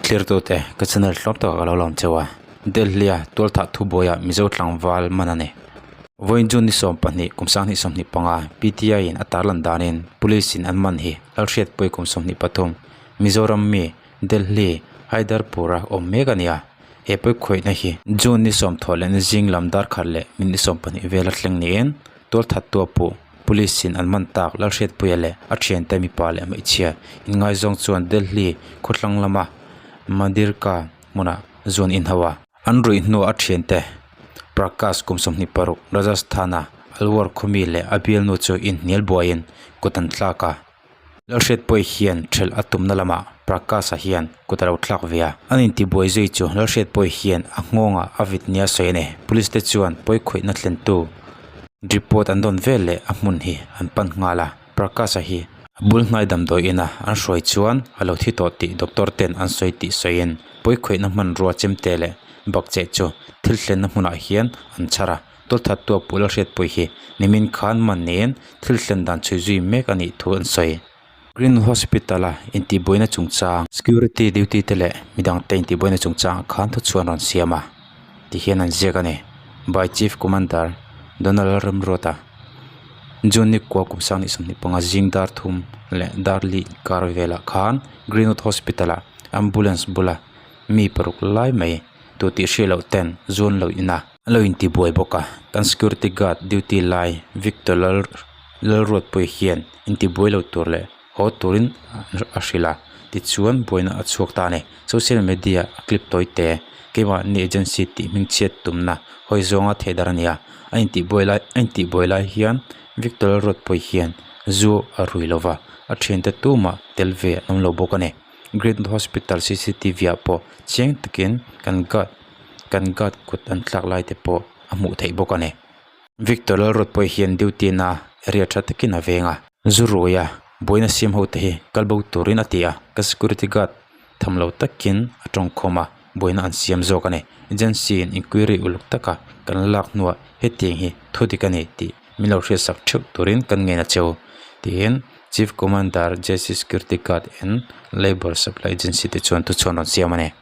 Thlirtute, ka channel hlawm takah ka lo lawm cheu a, Delhi-a tualthah thubuaiah Mizo tlangval man a ni. Vawiin June ni 12 kum 2025 PTI-in a tarlan danin Police-in an man hi Lalhriatpuii kum 23 Mizoram mi Delhi Haiderpur-a awm mek a ni a, he pawikhawihna hi June ni 10 leh ni zing lam dar khat leh minute 12 vela thleng niin tualthattu a puh. Police in an man tak Lalhriatpuia leh a thiante mipa leh hmeichhia inngaizawng chuan Delhi khawthlang lama Madirka hmunah zuan inhau a. An ruih hnuah a thiante Prakash kum 26 Rajasthan-a Alwar khawmi leh a bialnu chu inhnial buaiin kut an tlak a. Lalhriatpuia hian thelh a tumna lamah Prakash-a hian kut a lo thlak ve a. An intibuai zui chu Lalhriatpuia hian a nghawngah a vit nia sawi a ni. Police te chuan pawikhawihna thlentu report an dawn vel leh a hmun hi an pan nghal a. Prakash-a hi a bul hnai damdawi ina an hruai chuan a lo thi tawh tih doctor ten an sawi tih sawiin pawikhawihna hmanrua chemte leh bakcheh chu thil thlenna hmunah hian an chhar a. Tawlthattu a puh Lalhriatpuii hi nimin khan man niin thil thlen dan chhui zui mek a nih thu an sawi. Green Hospital a intihbuaina chungchang, security duty te leh midangte intihbuaina chungchang ah khan thuchhuan rawn siam a ti hian an ziak a ni. By Chief Commander Donald Remruata June ni kua kum 2025 zing dar thum leh dar li inkar velah khan Greenwood Hospital ah ambulance bula mi paruk lai mai tu tih hriat loh ten zuan lo in a. A lo intibuai bawk a, kan security guard duty lai Victor Lal Lalruatpuii hian intibuai lo tur leh haw turin a hrilh a, tichuan buaina a chhuak ta a ni. Social media a clip tawi te, keimahni agency tih hming chhiat tumna hawi zawnga theih dar a ni a, a intihbuai lai a intihbuai lai hian Victor Lalruatpuii hian zu a rui lo va, a thiante tumah tel ve an awm lo bawk a ni. Great Hospital cctv ah pawh chiang takin kan guard kan guard kut an thlak lai te pawh a hmuh theih bawk a ni. Victor Lalruatpuii hian duty na area tha takin a veng a. Zu rui a, buaina siam ho te hi kal bo turin a ti a, ka security guard tham lo takin a tawngkhawm a, buaina an siam zawk a ni. Agency in inquiry uluk taka kan lak hnuah hetiang hi thu dik a ni tih min lo hriatsak theuh turin kan ngen a cheu tiin Chief Commander JC Security Guard and Labour Supply Agency te chuan thuchhuan rawn siam a ni.